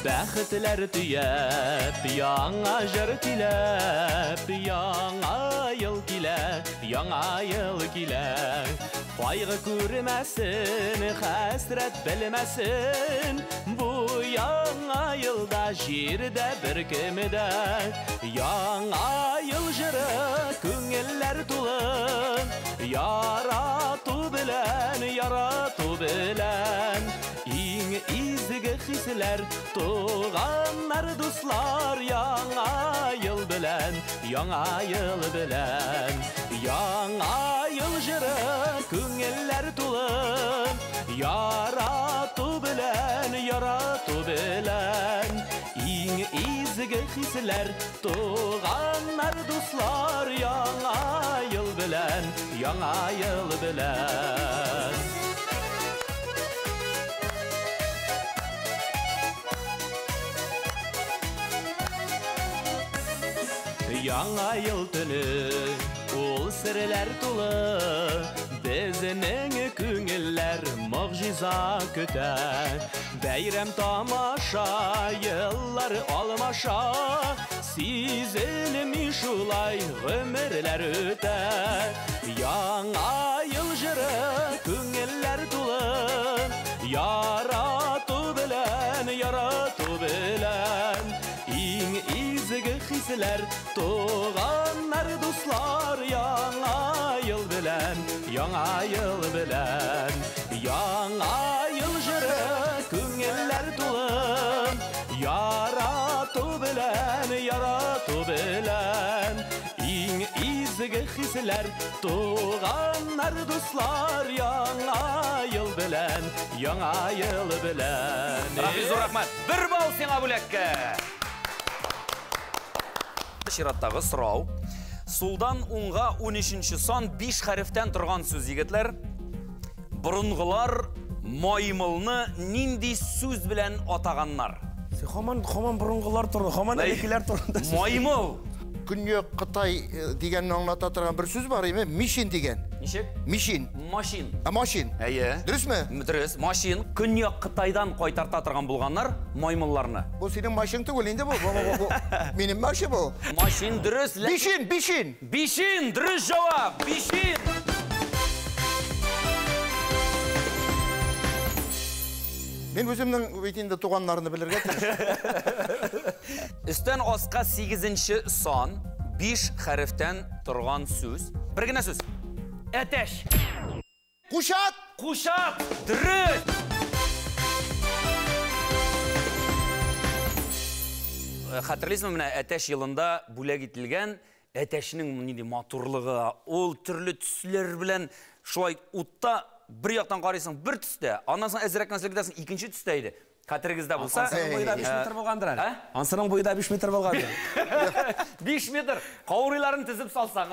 Бәхетләр төяп, яңа җыр көйләп, яңа ел килә, яңа ел килә. Кайгы күрмәсен, хәсрәт белмәсен, бу яңа елда җирдә бер кем дә. Яңа ел җыры күңелләр тулы, ярату белән, ярату белән. Иң изге хисләр, туганнар, дуслар, яңа ел белән, яңа ел белән. Яңа ел җыры күңелләр тулы, ярату белән, ярату белән. Иң изге хисләр, туганнар, дуслар, яңа ел белән, яңа ел белән. Яңа ел төне, ул серләр тулы, безнең күңелләр могҗиза көтә. Бәйрәм тамаша, еллар алмаша, сизелми шулай гомерләр үтә. Яңа ел җыры күңелләр тулы, ярату белән, ярату белән. Иң изге хисләр, туганнар, дуслар, яңа ел белән, яңа ел белән. Яңа ел җыры күңелләр тулы, ярату белән, ярату белән. Иң изге хисләр, туганнар, дуслар, яңа ел белән, яңа ел белән. Рафил, зур рәхмәт. Бер балл сиңа бүләккә. Чираттагы сорау. Сулдан уңга 13 сан 5 хәрефтән торган сүз, егетләр. Борынгылар маймылны нинди сүз белән атаганнар? Хаман, хаман борынгылар турында, хаман элеккеләр турында. Маймыл. Көньяк Кытай дигәнне аңлата торган бер сүз бар име? Мишин дигән. Ничек? Мишин. Машин. А, машин. Әйе. Дөресме? Дөрес. Машин. Көньяк Кытайдан кайтарта торган булганнар маймылларны. Бу синең машин түгел инде бу. Бу минем машин бу. Машин дөрес. Бишин, бишин. Бишин, дөрес җавап. Бишин. Мин үземнең бит инде туганнарны белергә тиеш. Өстән аска 8-нче сан, 5 хәрефтән торган сүз. Бер генә сүз. Әтәч. Кушат! Кушат! Дөрес! Хәтерлисезме, менә әтәч елында бүләк ителгән әтәчнең нинди матурлыгы, ул төрле төсләр белән шулай утта бер яктан карыйсың, бер төстә, аннан соң әзрәк нәрсә китәсең, икенче төстә иде. Хәтерегездә булса, Ансының буе да 5 метр булгандыр әле. Ансының буе да 5 метр булгандыр. 5 метр. Каурыйларын тезеп салсаң,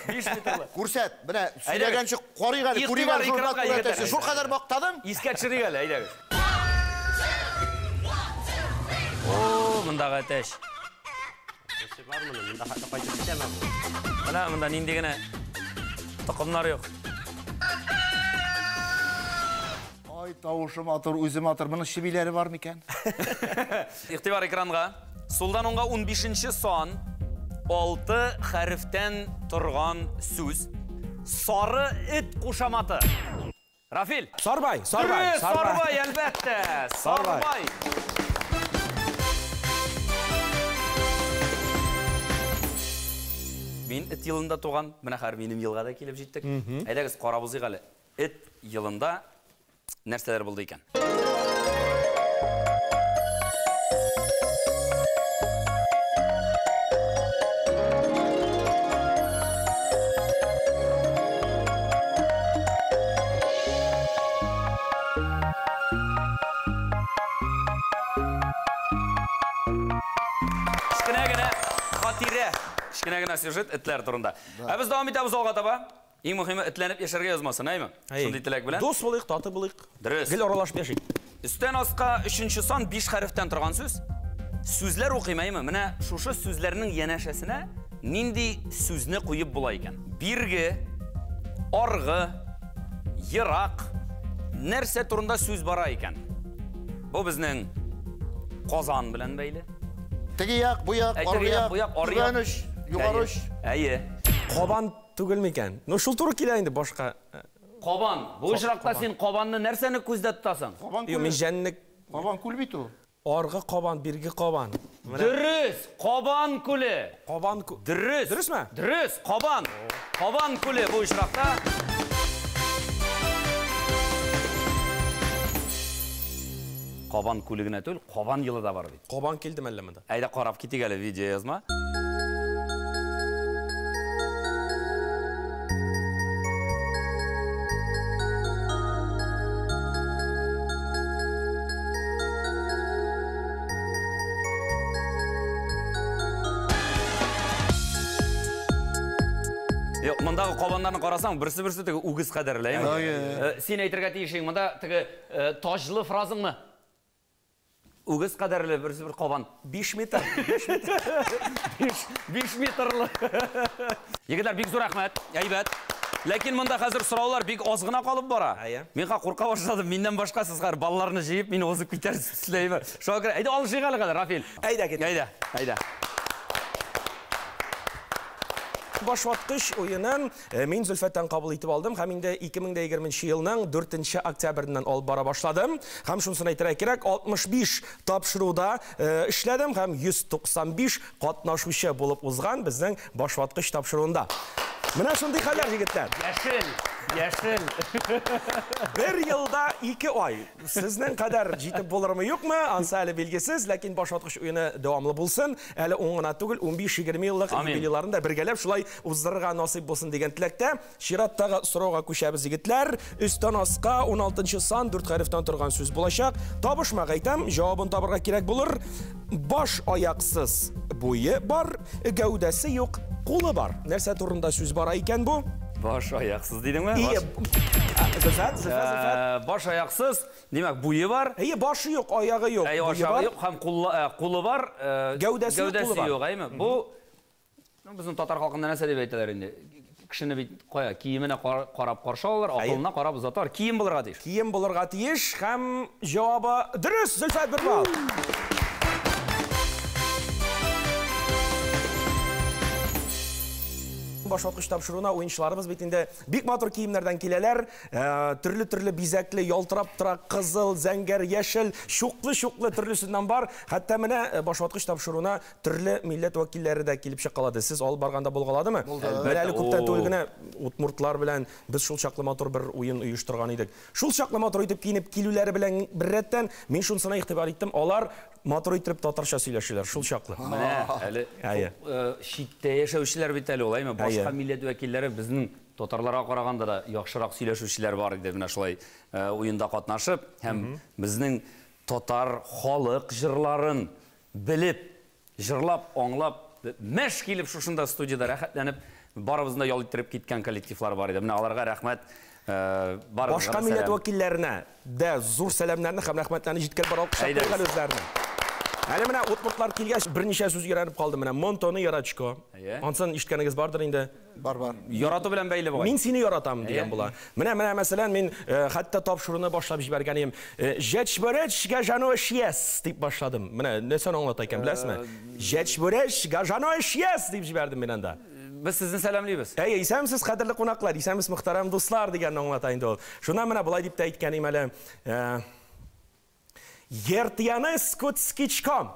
5 метрлы. Күрсәт, менә сөйләгәнче карыйк әле, күрик әле, шул күрәтәсе. Шул кадәр мактадың? Искә төшерик әле, әйдәгез. О, мондагы әтәч. Менә монда нинди генә токымнар юк. Ай, тавышы матур, үзе матур. Моның чебиләре бар микән? Игътибар экранга. Сулдан уңга 15-нче сан, 6 хәрефтән торган сүз. Сары эт кушаматы. Рафил. Сарбай, Сарбай, Сарбай, әлбәттә. Сарбай. Мин эт елында туган. Менә хәзер минем елга да килеп җиттек. Әйдәгез, карап узыйк әле. Эт елында нәрсәләр булды икән? Кечкенә генә хатирә, кечкенә генә сюжет этләр турында. Ә без дәвам итәбез алга таба. Иң мөһиме этләнеп яшәргә язмасын, әйме? Шундый теләк белән. Дус булыйк, тату булыйк. Дөрес. Гел аралашып яшик. Өстән аска 3-нче сан 5 хәрефтән торган сүз. Сүзләр укыйм, әйме? Менә шушы сүзләрнең янәшәсенә нинди сүзне куеп була икән? Бирге, аргы, ерак. Нәрсә турында сүз бара икән? Бу безнең Казан белән бәйле. Теге як, бу як, аргы як, түбән оч, югары оч. Әйе. Кабан түгел микән? Ну, шул туры килә инде башка. Кабан. Бу очракта син кабанны нәрсәне күздә тотасың? Юк, мин җәнлек. Кабан күл бит ул. Аргы кабан, бирге кабан. Дөрес, Кабан күле. Кабан күле. Дөрес. Дөресме? Дөрес, Кабан. Кабан күле бу очракта. Кабан күле генә түгел, Кабан елы да бар бит. Кабан килде мәллә монда? Әйдә карап китик әле видео язма. Юк, мондагы кабаннарны карасаң, берсе-берсе теге үгез кадәрле, әйме? Син әйтергә тиешең, монда теге таҗлы фразыңны. Үгез кадәрле берсе бер кабан. 5 метр. 5 метр. 5 метрлы. Егетләр, бик зур рәхмәт. Әйбәт. Ләкин монда хәзер сораулар бик аз гына калып бара. Мин курка башладым. Миннән башка сез хәзер балларны җыеп, мине узып китәрсез, әйбәт. Шуңа күрә, әйдә алышыйк әле хәзер, Рафил. Әйдә кит. Әйдә, әйдә. Башваткыч уенын мин Зөлфәттән кабул итеп алдым һәм инде 2020 елның 4 октябреннән алып бара башладым. Һәм шунысын әйтергә кирәк, 65 тапшыруда эшләдем һәм 195 катнашучы булып узган безнең башваткыч тапшыруында. Менә шундый хәлләр, егетләр. Яшел, яшел. Бер елда 2 ай. Сезнең кадәр җитеп булырмы, юкмы, ансы әле билгесез, ләкин башваткыч уены дәвамлы булсын. Әле 10 гына түгел, 15-20 еллык юбилейларын да бергәләп шулай уздырырга насыйп булсын дигән теләктә. Чираттагы сорауга күчәбез, егетләр. Өстән аска 16 сан 4 хәрефтән торган сүз булачак. Табышмак әйтәм, җавабын табырга кирәк булыр. Баш аяксыз буе бар, гәүдәсе юк, кулы бар. Нәрсә турында сүз бара икән бу? Баш аяксыз дидеңме? Ие. Зөлфәт, Зөлфәт, Зөлфәт. Баш аяксыз, димәк, буе бар. Әйе, башы юк, аягы юк. Әйе, аягы юк һәм кулы бар, гәүдәсе юк, әйеме? Бу безнең татар халкында нәрсә дип әйтәләр инде? Кешене бит кая, киеменә карап каршы алалар, акылына карап озаталар. Кием булырга тиеш. Кием булырга тиеш һәм җавабы дөрес, Зөлфәт, бер балл. Башваткыч тапшыруына уенчыларыбыз бит инде бик матур киемнәрдән киләләр. Төрле-төрле бизәкле, ялтырап тора, кызыл, зәңгәр, яшел, чуклы-чуклы төрлесеннән бар. Хәтта менә башваткыч тапшыруына төрле милләт вәкилләре дә килеп чыккалады. Сез алып барганда булгаладымы? Менә әле күптән түгел генә удмуртлар белән без шул чаклы матур бер уен оештырган идек. Шул чаклы матур итеп киенеп килүләре белән беррәттән мин шунысына игътибар иттем. Алар матур итеп татарча сөйләшәләр, шул чаклы. Менә әле читтә яшәүчеләр бит әле ул, әйме? Башка милләт вәкилләре безнең татарларга караганда да яхшырак сөйләшүчеләр бар иде, менә шулай уенда катнашып һәм безнең татар халык җырларын белеп, җырлап, аңлап, мәш килеп шушында студияда рәхәтләнеп, барыбызны да ял иттереп киткән коллективлар бар иде. Менә аларга рәхмәт. Башка милләт вәкилләренә дә зур сәламнәрне һәм рәхмәтләрне җиткереп бара алкышлап үзләренә. Әле менә удмуртлар килгәч, берничә сүз өйрәнеп калдым. Менә Монтоны яратчко. Ансын ишеткәнегез бардыр инде. Бар, бар. Ярату белән бәйле бугай. Мин сине яратам дигән була. Менә, менә мәсәлән, мин хәтта тапшыруны башлап җибәргән идем. Җәчбөрәч гажано эшьес дип башладым. Менә нәрсәне аңлата икән, беләсезме? Җәчбөрәч гажано эшьес дип җибәрдем мин анда. Без сезне сәламлибез. Әйе, исәнмесез, кадерле кунаклар, исәнмесез, мөхтәрәм дуслар дигәнне аңлата инде ул. Шуннан менә болай дип тә әйткән идем әле. Ертияны скутскичком.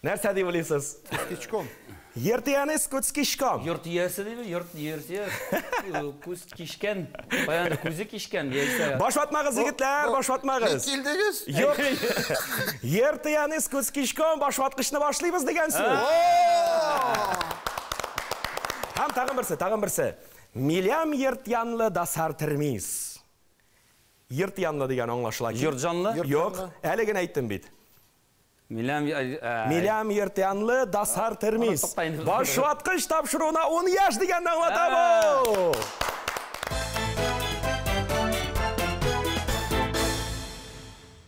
Нәрсә дип уйлыйсыз? Скутскичком. Ертияны скутскичком. Йорт иясе диме? Йорт, йорт, күз кишкән. Каян күзе кишкән, яисә. Баш ватмагыз, егетләр, баш ватмагыз. Ник килдегез? Юк. Ертияны скутскичком, баш ваткычны башлыйбыз дигән сүз. Һәм тагын берсе, тагын берсе. Милям ертянлы дасар термис. Йорт янлы дигән аңлашыла. Йорт җанлы? Юк, әле генә әйттем бит. Милям йорт янлы дасар термис. Башваткыч тапшыруына 10 яшь дигәнне аңлата бу.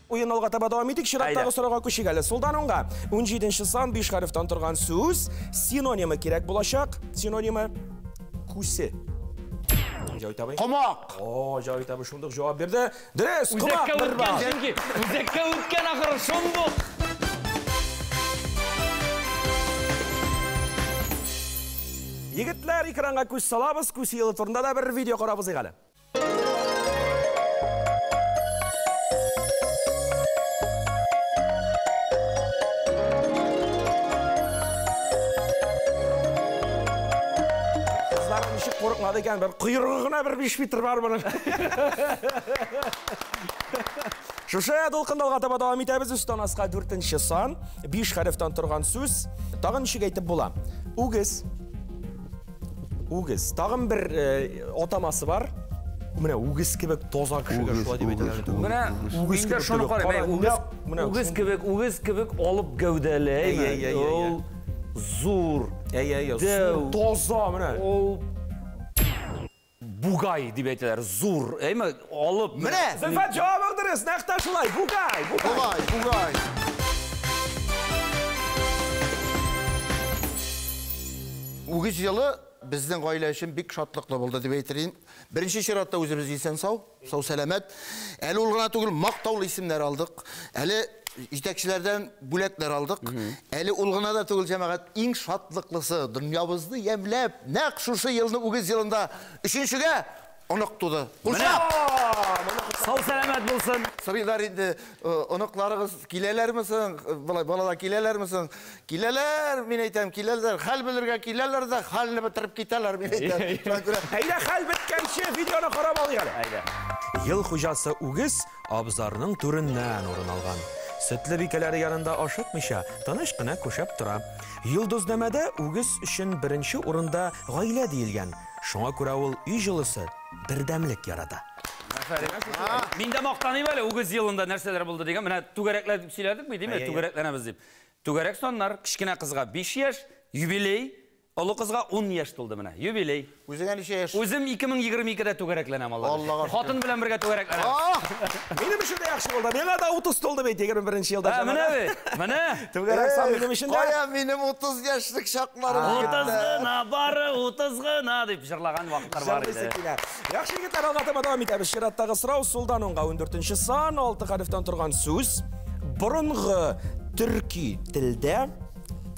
Уен алга таба дәвам итик. Чираттагы сорауга күчик әле. Сулдан уңга. 17 сан 5 хәрефтән торган сүз. Синонимы кирәк булачак. Синонимы күсе. Җавит абый. Комак. О, Җавит абый шундук җавап бирде. Дөрес, комак бер балл. Чөнки үзәккә үткән ахыры шундук. Егетләр, экранга күз салабыз. Күз елы турында да бер видео карап узыйк әле. Курыкмады икән, бер койрыгы гына бер 5 метр бар моның. Шушы дулкында алга таба дәвам итәбез. Өстән аска 4 сан, 5 хәрефтән торган сүз. Тагын ничек әйтеп була? Үгез. Үгез. Тагын бер атамасы бар. Менә үгез кебек таза кешегә шулай дип әйтәләр. Менә үгез кебек шуны карыйм. Үгез кебек, үгез кебек алып гәүдәле. Ул зур. Әй, әй, зур, таза менә. Ул бугай дип әйтәләр, зур. Әйме, алып. Менә! Зөлфәт, җавабы дөрес, нәкъ тә шулай. Бугай, бугай. Бугай, бугай. Үгез елы безнең гаилә өчен бик шатлыклы булды дип әйтер идем. Беренче чиратта үзебез исән сау, сау сәламәт. Әле ул гына түгел, мактаулы исемнәр алдык. Әле җитәкчеләрдән бүләкләр алдык. Әле ул гына да түгел, җәмәгать, иң шатлыклысы, дөньябызны ямьләп, нәкъ шушы елны үгез елында өченчегә онык туды. Кулчак! Моны Сау сәламәт булсын. Сорыйлар инде, оныкларыгыз киләләрме соң? Болай балалар киләләрме соң? Киләләр, мин әйтәм, киләләр. Хәл белергә киләләр дә, хәлне бетереп китәләр, мин әйтәм. Шуңа күрә Әйдә, хәл беткәнче видеоны карап алыйк әле. Әйдә. Ел хуҗасы үгез абзарның түреннән урын алган. Сөтле бикәләре янында ашыкмыйча, тыныч кына күшәп тора. Йолдызнамәдә үгез өчен беренче урында гаилә диелгән. Шуңа күрә ул өй җылысы, бердәмлек ярата. Мин дә мактаныйм әле, үгез елында нәрсәләр булды дигән. Менә түгәрәкләр дип сөйләдек бит, димме? Түгәрәкләнәбез дип. Түгәрәк саннар, кечкенә кызга 5 яшь, юбилей, олы кызга 10 яшь тулды менә. Юбилей. Үзеңә ничә яшь? Үзем 2022-дә түгәрәкләнәм, Аллага Аллага шөкер. Хатын белән бергә түгәрәкләнәм. Минем өчен дә яхшы булды. Миңа да 30 тулды бит 21 елда. Ә, менә бит, менә. Түгәрәк сан минем өчен дә. Кая минем 30 яшьлек чакларым 30 гына, бары 30 гына дип җырлаган вакытлар бар Җырлыйсы иде. килә. Яхшы егетләр, алга таба дәвам итәбез. Чираттагы сорау сулдан уңга 14 сан, 6 хәрефтән торган сүз. Борынгы төрки телдә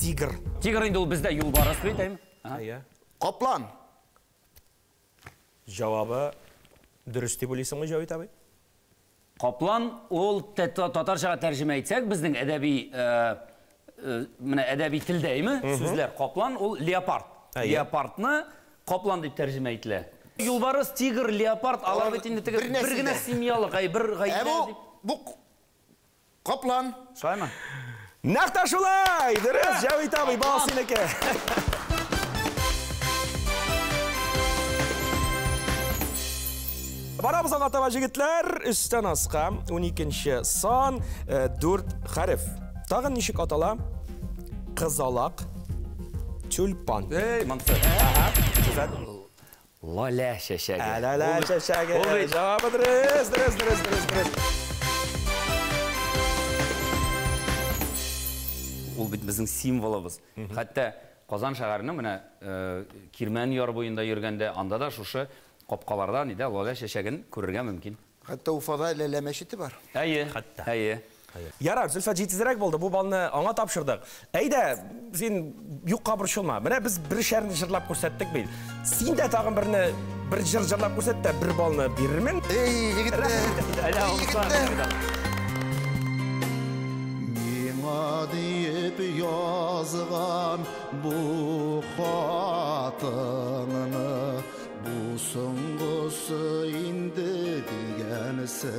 тигр. Тигр инде ул бездә юлбарыс бит, әйме? Әйе. Каплан. Җавабы дөрес дип уйлыйсыңмы, Җавит абый? Каплан ул татарчага тәрҗемә итсәк, безнең әдәби, менә әдәби телдә, әйме? Сүзләр каплан ул леопард. Леопардны каплан дип тәрҗемә ителә. Юлбарыс, тигр, леопард, алар бит инде теге бер генә семьялык, әй, бер гаилә дип. Бу каплан. Шулаймы? Нәкъ тә шулай! Дөрес, Җавит абый, бал синеке. Барабыз алга таба, җегетләр. Өстән аска 12 сан, 4 хәреф. Тагын ничек атала? Кызалак, тюльпан. Эй, монсы. Лалә чәчәге. Лалә чәчәге. Җавабы дөрес, дөрес, дөрес, дөрес, дөрес. Ул бит безнең символыбыз. Хәтта Казан шәһәренең менә Кирмән яр буенда йөргәндә, анда да шушы капкаларда нидә лалә чәчәген күрергә мөмкин. Хәтта Уфада ләлә мәчете бар. Әйе. Хәтта. Әйе. Ярар, Зөлфәт җитезрәк булды, бу балны аңа тапшырдык. Әйдә, син юкка борчылма. Менә без бер шәрне җырлап күрсәттек бит. Син дә тагын берне бер җыр җырлап күрсәт тә, бер балны бирермен. Эй, егетләр. Егетләр. Миңа диеп язган бу хатыңны, бу соңгысы инде дигәнсең.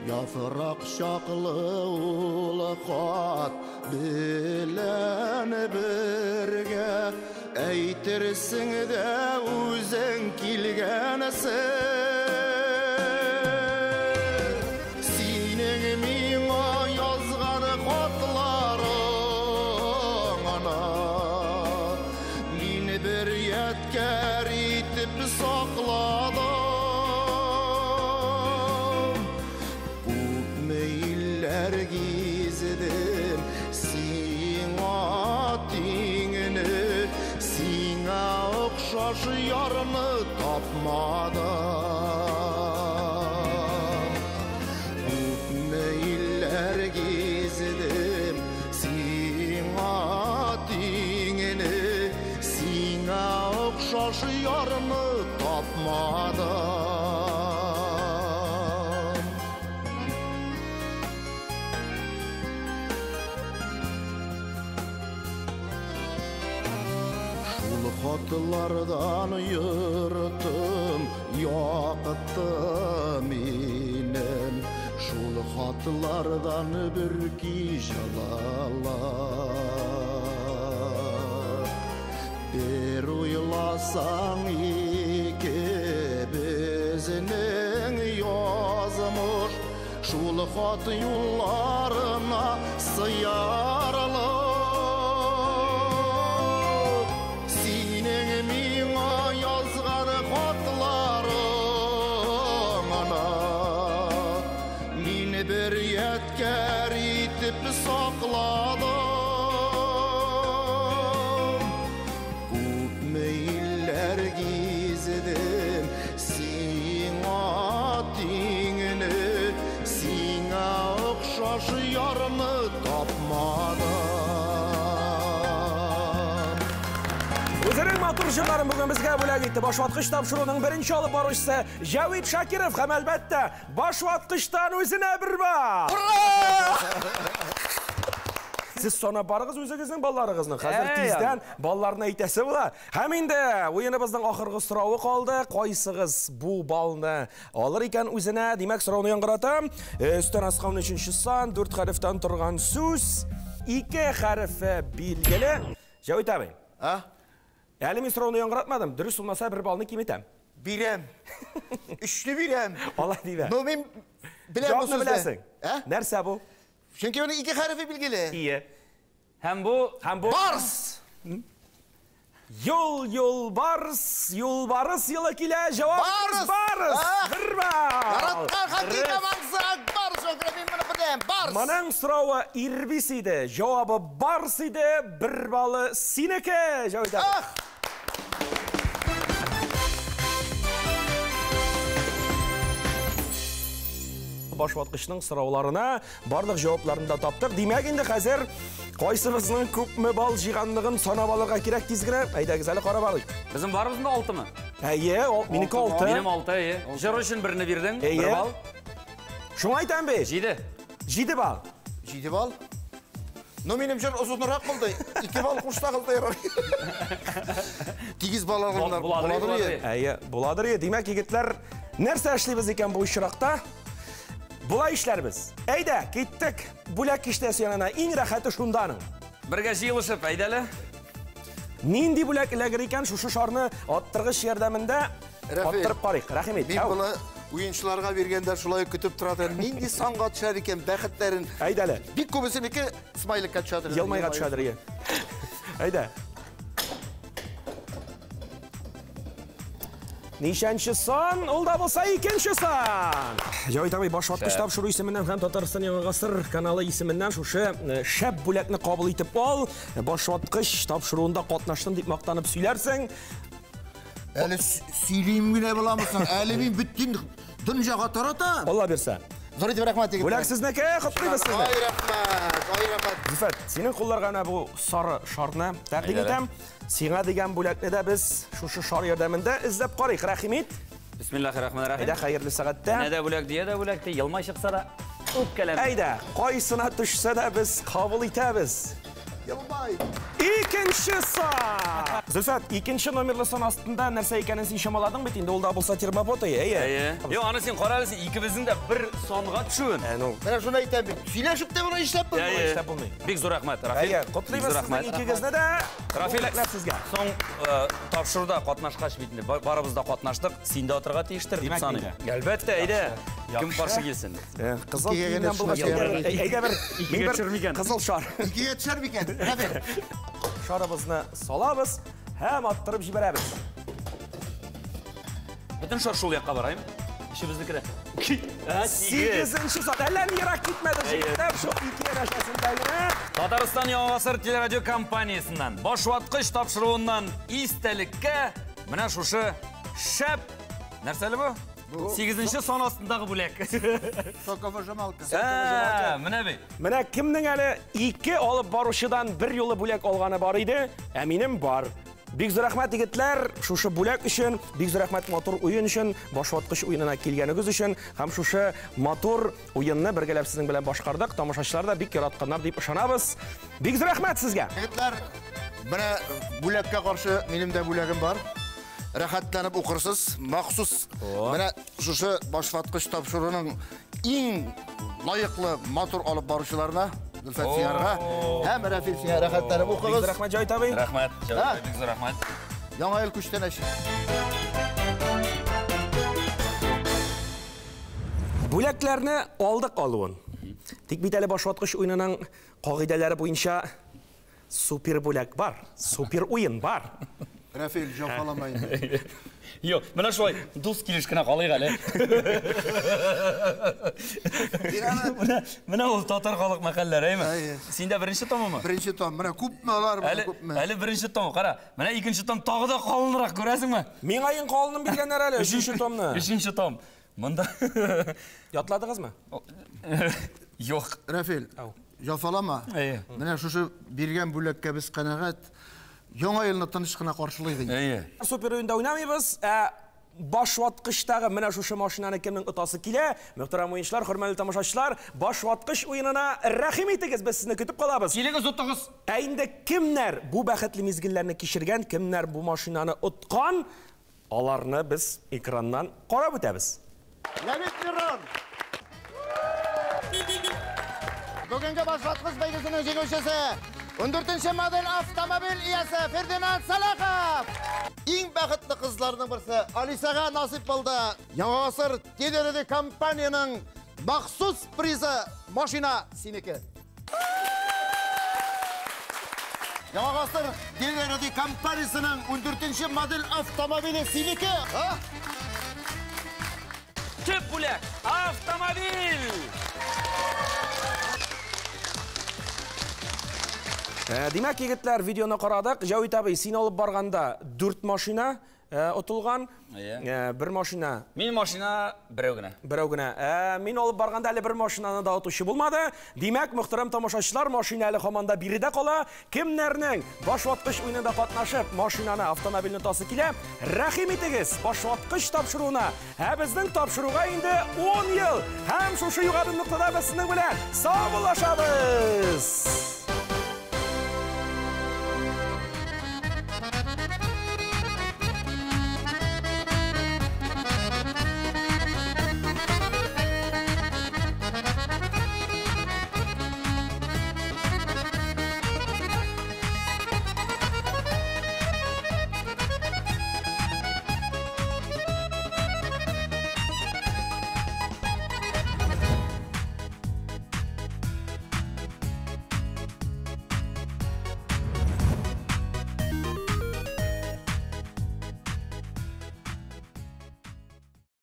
Яфрак чаклы ул хат белән бергә әйтерсең дә үзең килгәнсең. Синең миңа язган хатларың ана мин бер ядкәр итеп сакладым. Күпме илләр гиздем сиңа тиңне, сиңа охшаш ярны тапмадым. Күпме илләр гиздем сиңа тиңне, сиңа охшаш ярны тапмадым. Шул хатлардан йөртем якты минем, шул хатлардан бер җылылык. Бер уйласаң икебезнең язмыш шул хат юлларына сыярлык. Синең миңа язган хатларың ана мин бер ядкәр итеп сакладым. Күпме илләр гиздем сиңа тиңне, сиңа охшаш ярны тапмадым. Үзенең матур җырларын бүген безгә бүләк итте. Башваткыч тапшыруның беренче алып баручысы Җәвит Шакиров һәм әлбәттә Башваткычтан үзенә бер балл. Ура! Сез санап барыгыз үзегезнең балларыгызны. Хәзер тиздән балларны әйтәсе була. Һәм инде уеныбызның ахыргы соравы калды. Кайсыгыз бу баллны алыр икән үзенә? Димәк, сорауны яңгыратам. Өстән аска 13 сан, 4 хәрефтән торган сүз. 2 хәрефе билгеле. Җәвит абый. А? Әле мин сорауны яңгыратмадым. Дөрес булмаса, бер баллны киметәм. Бирәм. Өчне бирәм. Алай димә. Но мин беләм бу Җавапны сүзне. беләсең. Ә? Нәрсә бу? Чөнки моның 2 хәрефе билгеле. Ие. Һәм бу Һәм бу Барс. Юл, юл, барс, юлбарыс елы килә. Җавап Барс! барс. Ах! Бер балл. Яраткан хоккей командасы Акбарс. Шөкрә, мин моны беләм. Барс. Моның соравы Ирбис иде. Җавабы барс иде. Бер баллы синеке. Җәвит абый. Ах! Башваткычның сорауларына барлык җавапларын да таптык. Димәк, инде хәзер кайсыбызның күпме балл җыйганлыгын санап алырга кирәк тиз генә. Әйдәгез әле карап алыйк. Безнең барыбызның да 6-мы? Әйе, минеке 6. Минем 6, әйе. Җыр өчен берне бирдең, Әйе. бер балл. Шуңа әйтәм бит. 7. 7 балл. 7 балл. Но минем җыр озынрак булды. 2 балл кушсагыз да ярар. 8 балл алганнар. Буладыр, буладыр. Әйе, буладыр. Димәк, егетләр, нәрсә эшлибез икән бу очракта? Болай эшләрбез. Әйдә, киттек. Бүләк киштәсе янына. Иң рәхәте шунда аның. Бергә җыелышып, әйдә әле. Нинди бүләк эләгер икән, шушы шарны аттыргыч ярдәмендә аттырып карыйк. Рәхим ит. Мин моны уенчыларга биргәндә шулай көтеп тора. Нинди санга төшәр икән, бәхетләрен. Әйдә әле. Бик күбесенеке смайликка төшәдер. Елмайга төшәдер, ие. Әйдә. Ничәнче сан? Ул да булса икенче сан. Җәвит абый, Башваткыч тапшыру исеменнән һәм Татарстан Яңа Гасыр каналы исеменнән шушы шәп бүләкне кабул итеп ал. Башваткыч тапшыруында катнаштым дип мактанып сөйләрсең. Әле сөйлим генә буламы соң? Әле мин бөтен дөньяга таратам. Алла бирсә. Зур итеп рәхмәт, егетләр. Бүләк сезнеке, котлыйбыз сезне. Ай рәхмәт, ай рәхмәт. Зөфәр, синең кулларга менә бу сары шарны тәкъдим итәм. Сиңа дигән бүләкне дә без шушы шар ярдәмендә эзләп карыйк. Рәхим ит. Бисмиллахиррахманиррахим. Әйдә, хәерле сәгатьтә. Менә дә бүләк, дия дә бүләк, елмай чыкса да үпкәләмә. Әйдә, кайсына төшсә дә без кабул итәбез. Елмай. Икенче сан. Зөлфәт, икенче номерлы сан астында нәрсә икәнен син чамаладың бит инде, ул да булса термопота, әйе. Әйе. Юк, аны син кара әле, син икебезнең дә бер санга төшүен. Ә, ну. Менә шуны әйтәм бит. Сөйләшеп тә моны эшләп булмый. Әйе. Эшләп булмый. Бик зур рәхмәт, Рафил. Әйе, котлыйбыз Бик зур сезнең рәхмәт. икегезне дә. Рафил, Бүләкләр сезгә. Соң тапшыруда катнашкач бит инде, барыбыз да катнаштык, син дә атырга тиештер дип Димәк, саныйм. инде. Әлбәттә, әйдә. Кем каршы килсен? Кызыл Икегә генә киемнән булгач, төшмәс. әйдә бер, Икегә төшер микән? Кызыл шар. Икегә төшәр микән? Рафил. Шарыбызны салабыз һәм аттырып җибәрәбез. Бөтен шар шул якка барайм. Ишебезнеке дә. 8-нче сан. Әллә ни ерак китмәде җегетләр, шул ике янәшәсендә генә. Татарстан Яңа Гасыр телерадио компаниясеннән Башваткыч тапшыруыннан истәлеккә менә шушы шәп нәрсә әле бу? 8-нче сан астындагы бүләк. Соковыжималка. Менә бит. Менә кемнең әле ике алып баручыдан бер юлы бүләк алганы бар иде, ә минем бар. Бик зур рәхмәт, егетләр, шушы бүләк өчен, бик зур рәхмәт матур уен өчен, Башваткыч уенына килгәнегез өчен һәм шушы матур уенны бергәләп сезнең белән башкардык. Тамашачылар да бик яратканнар дип ышанабыз. Бик зур рәхмәт сезгә. Егетләр, менә бүләккә каршы минем дә бүләгем бар. Рәхәтләнеп укырсыз, махсус. Менә шушы Башваткыч тапшыруның иң лаеклы матур алып баручыларына, Зөлфәт Сиярга һәм Рафил сиңа рәхәтләнеп Бик укыгыз. зур рәхмәт, Җавит абый. Рәхмәт, Җавит абый, бик зур рәхмәт. Яңа ел күчтәнәче. Бүләкләрне алдык алуын. Тик бит әле Башваткыч уенының кагыйдәләре буенча супер бүләк бар, супер уен бар. Рафил, җафалама инде. Юк, менә шулай дус килеш кенә калыйк әле. Менә ул татар халык мәкальләре, әйме? Әйе. Синдә беренче томымы? Беренче том, менә күпме алар, менә күпме. Әле беренче том, кара. Менә икенче том тагы да калынрак, күрәсеңме? Миңа иң калынын биргәннәр әле, өченче томны. Өченче том. Монда Ятладыгызмы? Юк. Рафил, җафалама. Әйе. Менә шушы биргән бүләккә без канәгать. Яңа елны тыныч кына каршылыйк инде. Әйе. Супер уенда уйнамыйбыз, ә башваткычтагы менә шушы машинаны кемнең отасы килә? Мөхтәрәм уенчылар, хөрмәтле тамашачылар, башваткыч уенына рәхим итегез, без сезне көтеп калабыз. Килегез, отыгыз. Ә инде кемнәр бу бәхетле мизгелләрне кичергән, кемнәр бу машинаны откан, аларны без экраннан карап үтәбез. Ләбиб Лерон! Бүгенге башваткыч бәйгесенең җиңүчесе 14 модель автомобиль иясе Фердинанд Салахов! Иң бәхетле кызларның берсе Алисага насыйп булды. Яңа гасыр телерадио компанияның махсус призы машина синеке. Яңа гасыр телерадио компаниясының 14 модель автомобиле синеке. А? Төп бүләк автомобиль! Димәк, егетләр, видеоны карадык. Җәвит абый, син алып барганда 4 машина отылган. Бер машина. Мин машина берәү генә. Берәү генә. Мин алып барганда әле бер машинаны да отучы булмады. Димәк, мөхтәрәм тамашачылар, машина әле һаман да биредә кала. Кемнәрнең башваткыч уенында катнашып, машинаны, автомобильне отасы килә, рәхим итегез башваткыч тапшыруына. Ә безнең тапшыруга инде 10 ел. Һәм шушы югары ноктада без сезнең белән саубуллашабыз.